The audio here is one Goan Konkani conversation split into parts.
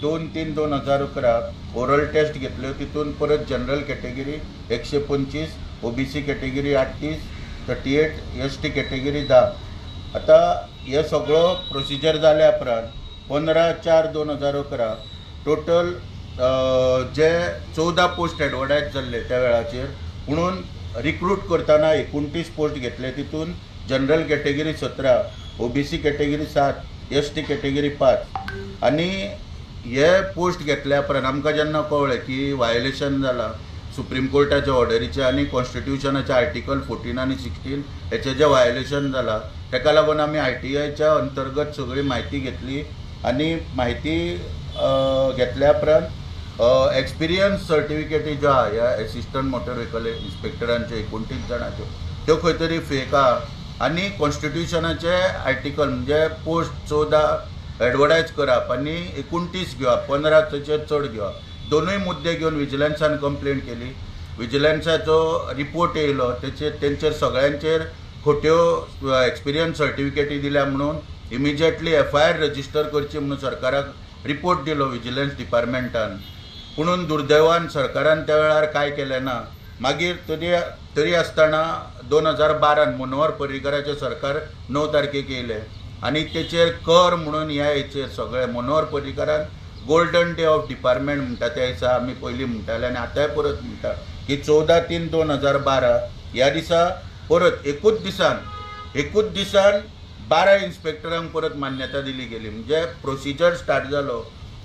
2/3/2011 ओरल टेस्ट घेतल्यो. तितून परत general category 125, OBC category 38, 38, ST category 10. आतां हे सगळो प्रोसिजर जाल्या उपरांत 15/4/2011 टोटल जे 14 पोस्ट एडवर्टायज जाल्ले त्या वेळाचेर, पुणून रिक्रूट करतना 29 पोस्ट घेतले. तितून general category 17, OBC category 7, ST category 5. आनी हे पोस्ट घेतल्या उपरांत आमकां जेन्ना कळ्ळें की वायोलेशन जालां सुप्रीम कोर्टाच्या ऑर्डरीचें आनी कॉन्स्टिट्युशनाच्या आर्टिकल 14 आनी 16 हेचें जें वायोलेशन जालां, तेका लागून आमी आरटीआयच्या अंतर्गत सगळी म्हायती घेतली आनी म्हायती घेतल्या उपरांत एक्सपिरियन्स सर्टिफिकेटी ज्यो आहा ह्या एसिस्टंट मोटर व्हेकल इन्स्पेक्टरांच्यो 29 जाणांच्यो त्यो खंय तरी फेक आहा आनी कॉन्स्टिट्युशनाचे आर्टिकल म्हणजे पोस्ट 14 एडवर्टायज करप आनी 29 घेवप, 15चेर चड घेवप, दोनूय मुद्दे घेवन विजिलन्सान कंप्लेन केली. विजिलन्साचो रिपोर्ट येयलो, तेचेर तेंचेर सगळ्यांचेर खोट्यो एक्सपिरियन्स सर्टिफिकेटी दिल्या म्हणून इमिजिएटली एफआयआर रजिस्टर करची म्हणून सरकाराक रिपोर्ट दिलो विजिलन्स डिपार्टमेंटान. पुणून दुर्दैवान सरकारान त्या वेळार कांय केलें ना. मागीर तरी आसतना 2012 मनोहर पर्रीकराचें सरकार 9 तारखेक येयलें आनी तेचेर कर म्हणून ह्या हेचेर सगळें मनोहर पर्रीकरान गोल्डन डे ऑफ डिपार्टमेंट म्हणटा त्या दिसा आमी पयलीं म्हणटाले आनी आतांय परत म्हणटा की 14/3/2012 ह्या दिसा परत एकूच दिसान 12 इन्स्पेक्टरांक परत मान्यता दिली गेली. म्हणजे प्रोसिजर स्टार्ट जालो,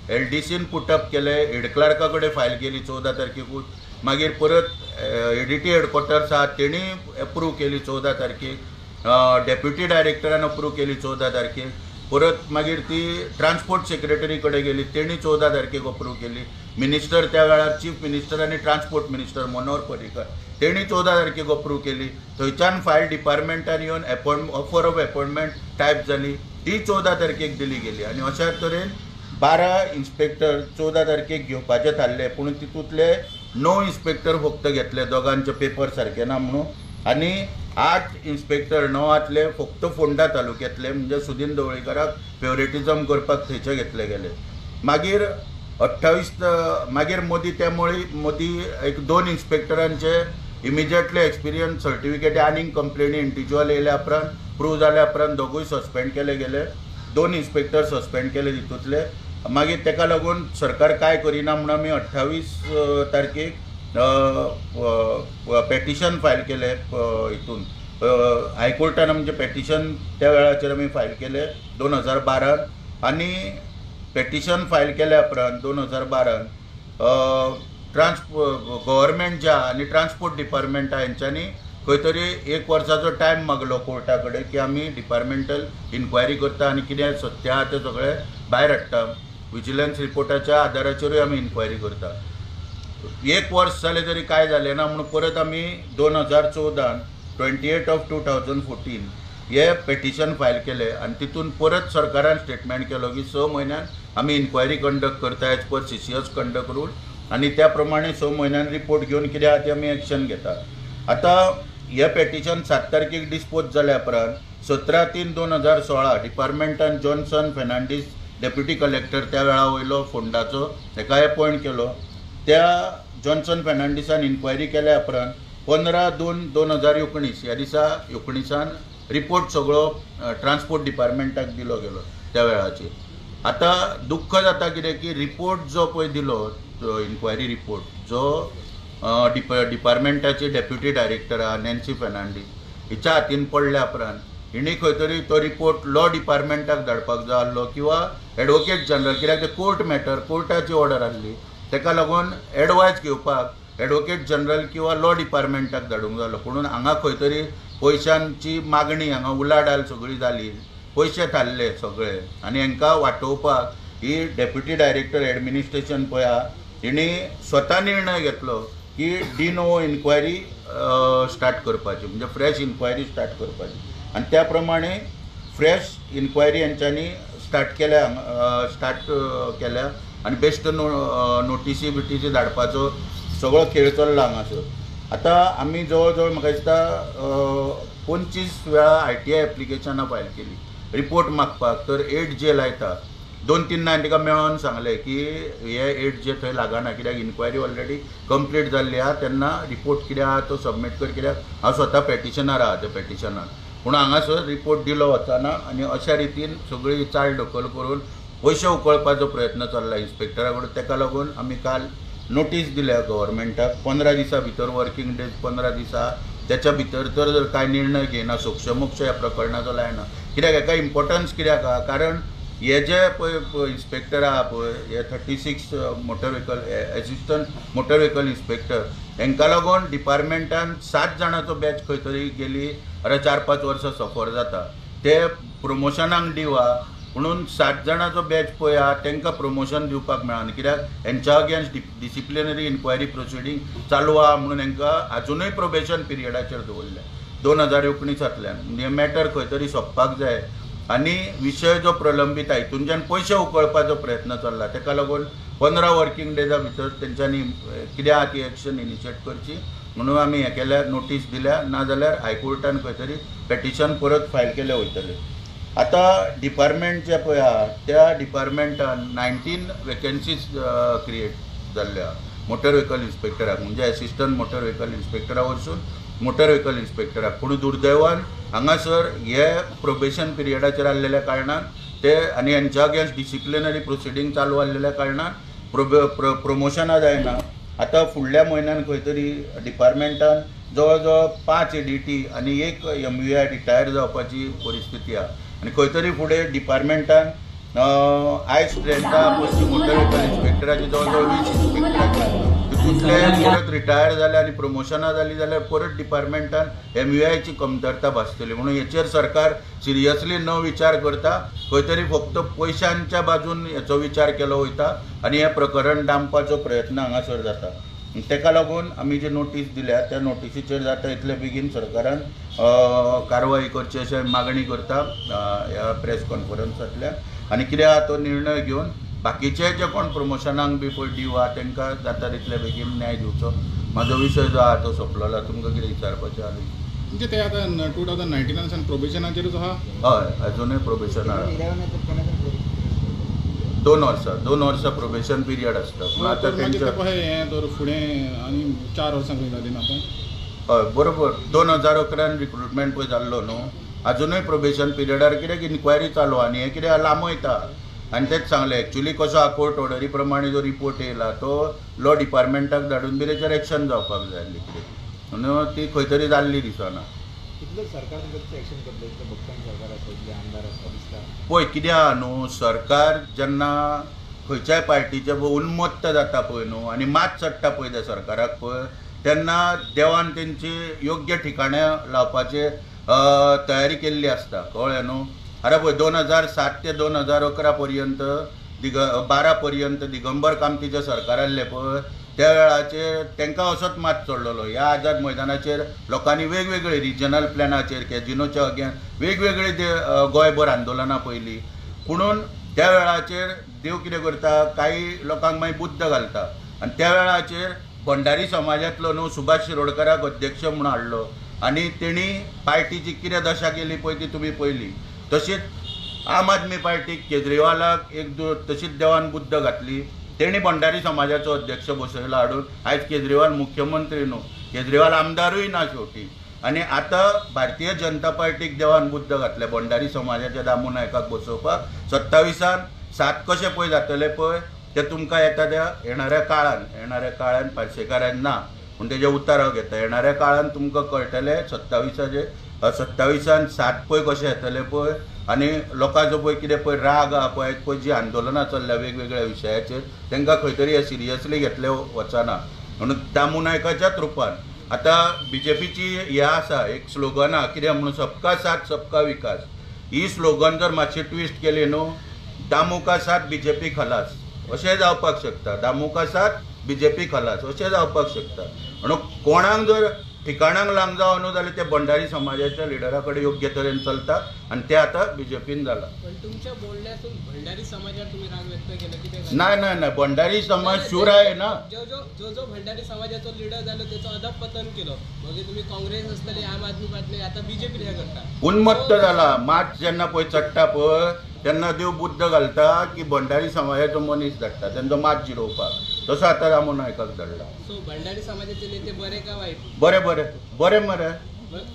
एलडीसीन पुटअप केलें, हेड क्लार्का कडेन फायल केली 14 तारखेकूच, मागीर परत एडीटी हेडक्वॉर्टर्स आहा तेणी एप्रूव केली 14 तारखेक, डेप्युटी डायरेक्टरान अप्रूव केली 14 तारखेक, परत मागीर ती ट्रान्सपोर्ट सेक्रेटरी कडेन गेली तेणी 14 तारखेक अप्रूव केली. मिनिस्टर त्या वेळार चीफ मिनिस्टर आनी ट्रान्सपोर्ट मिनिस्टर मनोहर पर्रीकर तेणी 14 तारखेक अप्रूव केली. थंयच्यान फायल डिपार्टमेंटान येवन ऑफर ऑफ एपॉयंटमेंट टायप जाली, ती 14 तारखेक दिली गेली. आनी अशा तरेन 12 इन्स्पेक्टर 14 तारखेक घेवपाचे थारले, पूण तितूंतले 9 इन्स्पेक्टर फक्त घेतले, दोगांचे पेपर सारके ना म्हणून, आनी 8 इन्स्पेक्टर 9 फक्त फोंडा तालुक्यांतले म्हणजे सुदीन ढवळीकाराक फेवरेटिजम करपाक थंयचे घेतले गेले. मागीर 28 मागीर मोदी त्यामुळे मोदी एक 2 इन्स्पेक्टरांचे इमिजिएटली एक्सपिरियन्स सर्टिफिकेट आनीक कंप्लेनी इंडिविज्युअल येयल्या उपरांत प्रूव जाल्या उपरांत दोगूय सस्पेंड केले गेले, 2 इन्स्पेक्टर सस्पेंड केले तितूंतले. मागीर तेका लागून सरकार कांय करिना म्हणून आमी 28 तारखेक पेटिशन फायल केलें. हितून हायकोर्टान आमचें पेटिशन त्या वेळाचेर आमी फायल केलें 2012 आनी पेटिशन फायल केल्या उपरांत 2012 गव्हर्मेंट ज्या आनी ट्रान्सपोर्ट डिपार्टमेंट हेंच्यांनी खंय तरी 1 वर्साचो टायम मागलो कोर्टा कडेन की आमी डिपार्टमेंटल इन्क्वायरी करता आनी कितें सत्य आहा तें सगळें भायर हाडटा, विजिलन्स रिपोर्टाच्या आदाराचेरूय आमी इन्क्वायरी करता. 1 वर्स जालें तरी कांय जालें ना म्हणून परत आमी 2014 28/2014 हे पेटिशन फायल केलें आनी तितून परत सरकारान स्टेटमेंट केलो की 6 म्हयन्यान आमी इन्क्वायरी कंडक्ट करता as per CCS conduct rule आनी त्या प्रमाणे 6 म्हयन्यान रिपोर्ट घेवन कितें आहा तें आमी एक्शन घेता. आतां हे पेटिशन 7 तारखेक डिस्पोज जाल्या उपरांत 17/3/2016 डिपार्टमेंटान जॉन्सन फेर्नांडीस डेप्युटी कलेक्टर त्या वेळा वयलो फोंडाचो तेका एपॉयंट केलो. त्या जॉन्सन फेर्नांडीसान इन्क्वायरी केल्या उपरांत 15/2/2019 ह्या दिसा 19 रिपोर्ट सगळो ट्रान्सपोर्ट डिपार्टमेंटाक दिलो गेलो त्या वेळाचेर. आतां दुख्ख जाता कितें की रिपोर्ट जो पळय दिलो इन्क्वायरी रिपोर्ट जो डिपार्टमेंटाची डेप्युटी डायरेक्टर आहा नॅन्सी फेर्नांडीस हिच्या हातीन पडल्या उपरांत हिणी खंय तरी तो रिपोर्ट लॉ डिपार्टमेंटाक धाडपाक जाय आसलो किंवा एडवोकेट जनरल, कित्याक ते कोर्ट मॅटर कोर्टाची ऑर्डर आसली तेका लागून एडवायज घेवपाक एडवोकेट जनरल किंवा लॉ डिपार्टमेंटाक धाडूंक जालो. पुणून हांगा खंय तरी पयशांची मागणी हांगा उलाढाल सगळी जाली, पयशे थारले सगळे आनी हांकां वाटोवपाक ही डेप्युटी डायरेक्टर एडमिनिस्ट्रेशन पळय आहा हिणी स्वता निर्णय घेतलो की डी नोवो इन्क्वायरी स्टार्ट करपाची, म्हणजे फ्रेश इन्क्वायरी स्टार्ट करपाची आनी त्या प्रमाणे फ्रेश इन्क्वायरी हेंच्यांनी स्टार्ट केल्या आनी बेश्ट नोटिसी बिटीसी धाडपाचो सगळो खेळ चल्ला हांगासर. आतां आमी जवळ जवळ म्हाका दिसता 25 वेळा आरटीआय एप्लिकेशनां फायल केली रिपोर्ट मागपाक, तर 8 जे लायता 2-3 हांवें तिका मेळोन सांगलें की हे एट जे थंय लागना कित्याक इन्क्वायरी ऑलरेडी कंप्लीट जाल्ली आहा, तेन्ना रिपोर्ट कितें आहा तो सबमीट कर, कित्याक हांव स्वता पेटिशनर आहा त्या पेटिशनान. पूण हांगासर रिपोर्ट दिलो वचना आनी अशा रितीन सगळी चाल ढकल करून पयशे उकळपाचो प्रयत्न चल्ला इन्स्पेक्टरा कडेन. ताका लागून आमी काल नोटीस दिल्या गव्हर्मेंटाक 15 दिसां भितर, वर्किंग डेज 15 दिसां, त्याच्या भितर तर जर कांय निर्णय घेयना सोक्षमोक्ष ह्या प्रकरणाचो लायना, कित्याक हेका इम्पोर्टन्स कित्याक आहा, कारण हे जे पळय इन्स्पेक्टर आहा पळय हे 36 motor vehicle assistant motor vehicle inspector हेंकां लागून डिपार्टमेंटान 7 जाणांचो बॅच खंय तरी गेली अरे 4-5 वर्सां सफर जाता. ते प्रोमोशनाक ड्यू आहा म्हणून 7 जाणांचो बॅच पळय आहा तांकां प्रोमोशन दिवपाक मेळना, कित्याक हेंच्या अगेन्स्ट डिसिप्लिनरी इन्क्वायरी प्रोसिडींग चालू आहा म्हणून हेंकां आजुनूय प्रोबेशन पिरियडाचेर दवरल्या 2019 म्हणजे मॅटर खंय तरी सोंपपाक जाय आनी विशय जो प्रलंबीत आहा हितूनच्यान पयशे उकळपाचो प्रयत्न चल्ला. ताका लागून 15 वर्किंग डेजा भितर तेंच्यांनी कितें आहा ती एक्शन इनिशिएट करची म्हणून आमी हें केल्या, नोटीस दिल्या, नाजाल्यार हायकोर्टान खंय तरी पेटिशन परत फायल केलें वयतलें. आतां डिपार्टमेंट जें पळय आहा त्या डिपार्टमेंटान 19 वेकन्सीज क्रिएट जाल्ल्यो आहा मोटर व्हेकल इन्स्पेक्टराक, म्हणजे एसिस्टंट मोटर व्हेकल इन्स्पेक्टरा वरसून मोटर व्हेकल इन्स्पेक्टराक. पूण दुर्दैवान हांगासर हे प्रोबेशन पिरियडाचेर आसलेल्या कारणान ते आनी हेंच्या अगेन्स्ट डिसिप्लिनरी प्रोसिडींग चालू आसलेल्या कारणान प्रोमोशनां जायना. आतां फुडल्या म्हयन्यान खंय तरी डिपार्टमेंटान जवळ जवळ 5 ADT आनी 1 MVI retire जावपाची परिस्थिती आहा आनी खंय तरी फुडें डिपार्टमेंटान आयज स्ट्रेंथ आहा पळय मोटर व्हेकल इन्स्पेक्टराची जवळ जवळ 20 इन्स्पेक्टराची तितूंतले परत रिटायर जाले आनी प्रोमोशनां जालीं जाल्यार परत डिपार्टमेंटान MVIची कमतरता भासतली. म्हणून हेचेर सरकार सिरियसली न विचार करता खंय तरी फक्त पयशांच्या बाजून हेचो विचार केलो वयता आनी हें प्रकरण दामपाचो प्रयत्न हांगासर जाता. ताका लागून आमी जी नोटीस दिल्या त्या नोटिसीचेर जाता इतले बेगीन सरकारान कारवाय करची अशें मागणी करता ह्या प्रेस कॉन्फरन्सांतल्यान आनी कितें आहा तो निर्णय घेवन बाकीचे जे कोण प्रोमोशनाक बी पळय ड्यू आहा तांकां जाता तितले बेगीन न्याय दिवचो. म्हाजो विशय जो आहा तो सोंपलेलो. तुमकां कितें विचारपाचें आहा? म्हणजे ते आतां 2019 प्रोबेशनाचेरूच आहा? हय, अजुनूय प्रोबेशनार आहा. 2 वर्सां, 2 वर्सां प्रोबेशन पिरियड आसता. पूण आतां तेंच्या हें तर फुडें आनी 4 वर्सां खंय जालीं ना आतां? हय बरोबर, 2011 रिक्रुटमेंट पळय जाल्लो न्हू, अजुनूय प्रोबेशन पिरियडार कित्याक इन्क्वायरी चालू आनी हें कितें लांबयता. आनी तेच सांगलें एक्चुली कसो आहा कोर्ट ऑर्डरी प्रमाणे जो रिपोर्ट येयला तो लॉ डिपार्टमेंटाक धाडून बी तेचेर एक्शन जावपाक जाय आसली कितें, म्हणून ती खंय तरी जाल्ली दिसना. पळय कितें आहा न्हू, सरकार जेन्ना खंयच्याय पार्टीचे उन्मत्त जाता पळय न्हू आनी मात चडटा पळय त्या सरकाराक पळय तेन्ना देवान तेंची योग्य ठिकाणां लावपाचे तयारी केल्ली आसता, कळ्ळें न्हू. अरे पळय 2007 ते 2011 पर्यंत 12 पर्यंत दिगंबर कामतीचें सरकार आसलें पळय त्या वेळाचेर तांकां असोच मात चडलेलो. ह्या आझाद मैदानाचेर लोकांनी वेगवेगळे रिजनल प्लॅनाचेर कॅजिनोच्या अगेन्स्ट वेगवेगळे गोंयभर आंदोलनां पळयलीं. पुणून त्या वेळाचेर देव कितें करता, कांय लोकांक मागीर बुद्द घालता आनी त्या वेळाचेर भंडारी समाजांतलो न्हू सुभाष शिरोडकराक अध्यक्ष म्हणून हाडलो आनी तेणी पार्टीची कितें दशा केली पळय ती तुमी पळयली. तशीच आम आदमी पार्टीक केजरीवालाक एक तशीच देवान बुद्द घातली, तेणी भंडारी समाजाचो अध्यक्ष बसयलो हाडून. आयज केजरीवाल मुख्यमंत्री न्हू, केजरीवाल आमदारूय ना शेवटी. आनी आतां भारतीय जनता पार्टीक देवान बुद्द घातले भंडारी समाजाच्या दामू नायकाक बसोवपाक. 27 7 कशें पळय जातलें पळय तें तुमकां येता त्या येणाऱ्या काळान, येणाऱ्या काळान पार्सेकारान ना पूण तेजें उतार हांव घेता, येणाऱ्या काळान तुमकां कळटलें 27 7 पळय कशें येतलें पळय आनी लोकांचो पळय कितें पळय राग आहा पळय पळय जी आंदोलनां चल्ल्या वेगवेगळ्या विशयाचेर तांकां खंय तरी हें सिरियसली घेतलें वचना. म्हणून दामू नायकाच्याच रुपान आतां BJPची हें आसा एक स्लोगन आहा कितें म्हणून सबका साथ सबका विकास. ही स्लोगन जर मातशी ट्विस्ट केली न्हू, दामू का साथ BJP खलास अशें जावपाक शकता, दामू का साथ BJP खलास अशें जावपाक शकता. म्हणून कोणाक जर ठिकाणाक लांब जावं न्हू जाल्यार ते भंडारी समाजाच्या लिडरा कडेन योग्य तरेन चलता आनी ते आतां BJPन जाला. पण तुमच्या बोलण्यातून भंडारी समाजावर तुम्ही राग व्यक्त केला कितें? नाही नाही नाही, भंडारी समाज शूर आहे ना. जो जो जो भंडारी समाजाचो लिडर जालो त्याचो अधपतन केलो, मागीर तुम्ही काँग्रेस आसतली, आम आदमी पार्टी, आतां BJP हे करता. उन्मत्त जाला मात जेन्ना पळय चडटा पळय तेन्ना देव बुद्द घालता की भंडारी समाजाचो मनीस धाडटा तेंचो मात जिरोवपाक. तसो आतां रामू नायकाक धाडला. सो भंडारी समाजाचे नेते बरे काय वायट? बरे बरे बरे मरे.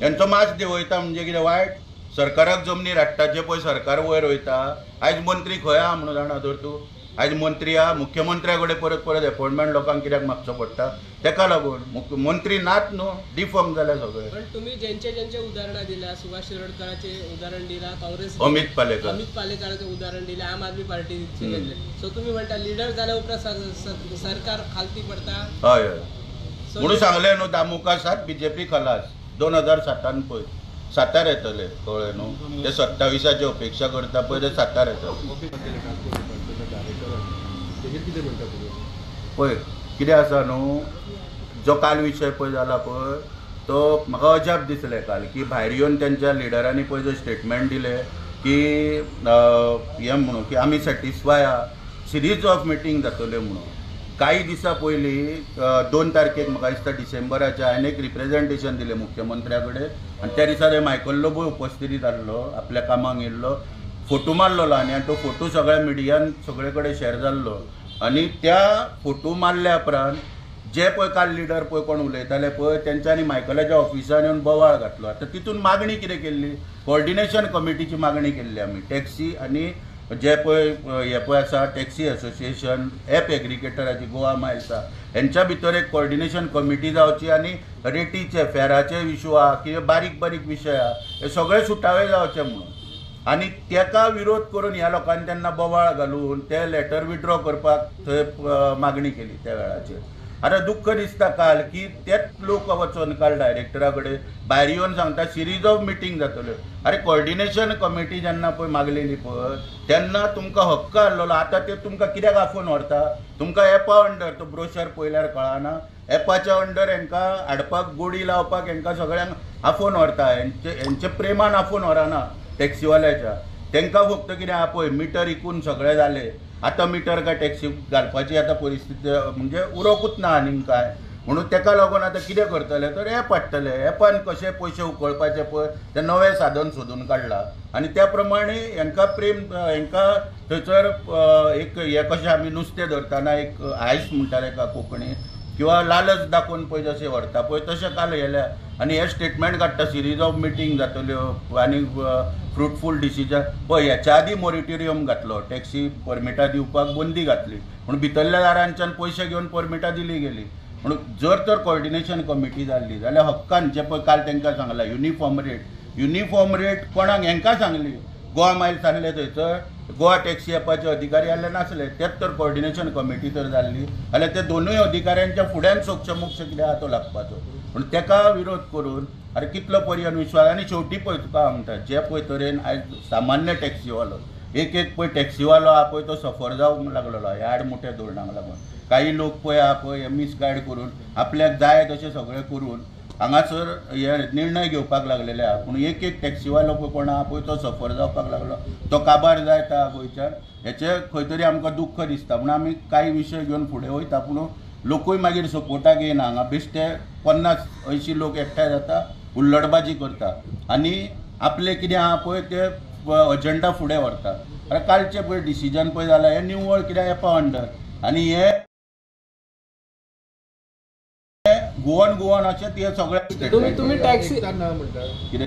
हेंचो मास देंवयता म्हणजे कितें वायट? सरकाराक जमनीर हाडटा जे पळय सरकार वयर वयता. आयज मंत्री खंय आहा म्हणून जाणा तर तूं? आयज मंत्री आहा, मुख्यमंत्र्या कडेन परत परत एपॉयंटमेंट लोकांक कित्याक मागचो पडटा? तेका लागून मुख्यमंत्री नात न्हू, डिफॉर्म जाल्या सगळे. पण तुम्ही ज्यांचे ज्यांचे उदाहरणां दिल्या, सुभाष शिरोडकराचे उदाहरण दिला, काँग्रेस अमित पालेकर, अमित पालेकराचे उदाहरण दिले, आम आदमी पार्टीचे घेतले. सो तुम्ही म्हणता लिडर जाल्या उपरांत सरकार खालती पडता. हय हय, म्हणून सांगलें न्हू, दामुका सात बीजेपी खलास 2007 पळय सातार येतले, कळ्ळें न्हू? ते 27 अपेक्षा करता पळय ते सातार येतले. पळय कितें आसा न्हू, जो काल विशय पळय जाला पळय तो म्हाका अजाप दिसलें काल की भायर येवन तेंच्या लिडरांनी पळय जो स्टेटमेंट दिलें की हें म्हणून की आमी सॅटिस्फाय आहा, सिरीज ऑफ मिटींग जातल्यो म्हणून. कांय दिसां पयलीं 2 तारखेक म्हाका दिसता डिसेंबराच्या हांवें एक रिप्रेजेंटेशन दिलें मुख्यमंत्र्या कडेन आनी त्या दिसा थंय मायकल लोबोय उपस्थितीत आहलो, आपल्या कामाक येयल्लो, फोटो मारलेलो आनी तो फोटो सगळ्या मिडियान सगळे कडेन शेर जाल्लो. आनी त्या फोटो मारल्या उपरांत जे पळय काल लिडर पळय कोण उलयताले पळय तेंच्यांनी मायकलाच्या ऑफिसान येवन बोवाळ घातलो. आतां तितून मागणी कितें केल्ली, कॉर्डिनेशन कमिटीची मागणी केल्ली आमी, टॅक्सी आनी जे पळय हे पळय आसा टॅक्सी एसोसिएशन, एप एग्रिगेटराची गोवा मायल्स आसा, हेंच्या भितर एक कॉर्डिनेशन कमिटी जावची आनी रेटीचे फेराचे इशू आहा किंवा बारीक बारीक विशय आहा हे सगळे सुटावे जावचे म्हणून. आनी तेका विरोध करून ह्या लोकांनी तेन्ना बोवाळ घालून ते लेटर विड्रॉ करपाक थंय मागणी केली त्या वेळाचेर. आतां दुख्ख दिसता काल की तेच लोक वचोन काल डायरेक्टरा कडेन भायर येवन सांगता सिरीज ऑफ मिटींग जातल्यो. अरे कॉर्डिनेशन कमिटी जेन्ना पळय मागलेली पळय तेन्ना तुमकां हक्क आहलोलो, आतां ते तुमकां कित्याक आफोवन व्हरता? तुमकां एपा अंडर तो ब्रोशर पळयल्यार कळना, एपाच्या अंडर हेंकां हाडपाक गोडी लावपाक हेंकां सगळ्यांक आफोवन व्हरता. हेंचे प्रेमान आफोवन व्हरना टॅक्सीवाल्याच्या, तेंकां फक्त कितें आहा पळय मिटर इकून सगळें जालें, आतां मिटर काय टॅक्सी घालपाची आतां परिस्थिती म्हणजे उरोकूच ना आनीक काय म्हणून तेका लागून आतां कितें करतले तर एप हाडटले, एपान कशे पयशे उकळपाचे पळय तें नवें साधन सोदून काडलां आनी त्या प्रमाणे हेंकां प्रेम हेंकां थंयसर एक हें कशें आमी नुस्तें धरतना एक आयस म्हणटाले का कोंकणी किंवा लालच दाखोवन पळय जशें व्हरता पळय तशें काल गेल्या. आनी हे स्टेटमेंट काडटा सिरीज ऑफ मिटींग जातल्यो आनी फ्रुटफूल डिसिजन. पळय हेच्या आदीं मोरिटोरियम घातलो, टॅक्सी परमिटां दिवपाक बंदी घातली, पूण भितरल्या दारांच्यान पयशे घेवन परमिटां दिली गेली. म्हणून जर तर कॉर्डिनेशन कमिटी जाल्ली जाल्यार हक्कान जे पळय काल तांकां सांगलां युनिफॉर्म रेट, युनिफॉर्म रेट कोणाक हेंकां सांगली, गोवा मायल्स आहले थंयसर, गोवा टॅक्सी एपाचे अधिकारी आहले नासले, तेच तर कॉर्डिनेशन कमिटी तर जाल्ली जाल्यार ते दोनूय अधिकाऱ्यांच्या फुड्यान सोक्षमोक्ष कितें आहा तो लागपाचो. पूण तेका विरोध करून अरे कितलो पर्यंत विश्वास. आनी शेवटी पळय तुका हांव म्हणटा जे पळय तरेन आयज सामान्य टॅक्सीवालो एक एक पळय टॅक्सीवालो आहा पळय तो सफर जावंक लागलेलो ह्या आडमुठ्या धोरणांक लागून. काही लोक पळय आहा पळय मिसगायड करून आपल्याक जाय तशें सगळें करून हांगासर हे निर्णय घेवपाक लागलेले आहा. पूण एक एक टॅक्सीवालो पळय कोण आहा पळय तो सफर जावपाक लागलो, तो काबार जायत आहा गोंयच्यान. हेचें खंय तरी आमकां दुख्ख दिसता. पूण आमी कांय विशय घेवन फुडें वयता पूण लोकूय मागीर सपोर्टाक येयना. हांगा बेश्टे 50-80 लोक एकठांय जाता, उल्लडबाजी करता आनी आपले कितें आहा पळय ते अजेंडा फुडें व्हरता. आतां कालचें पळय डिसिजन पळय जालां हें निव्वळ कितें एपा अंडर आनी हे गोवन गोवन अशें ते सगळें तुम्ही टॅक्सी कितें.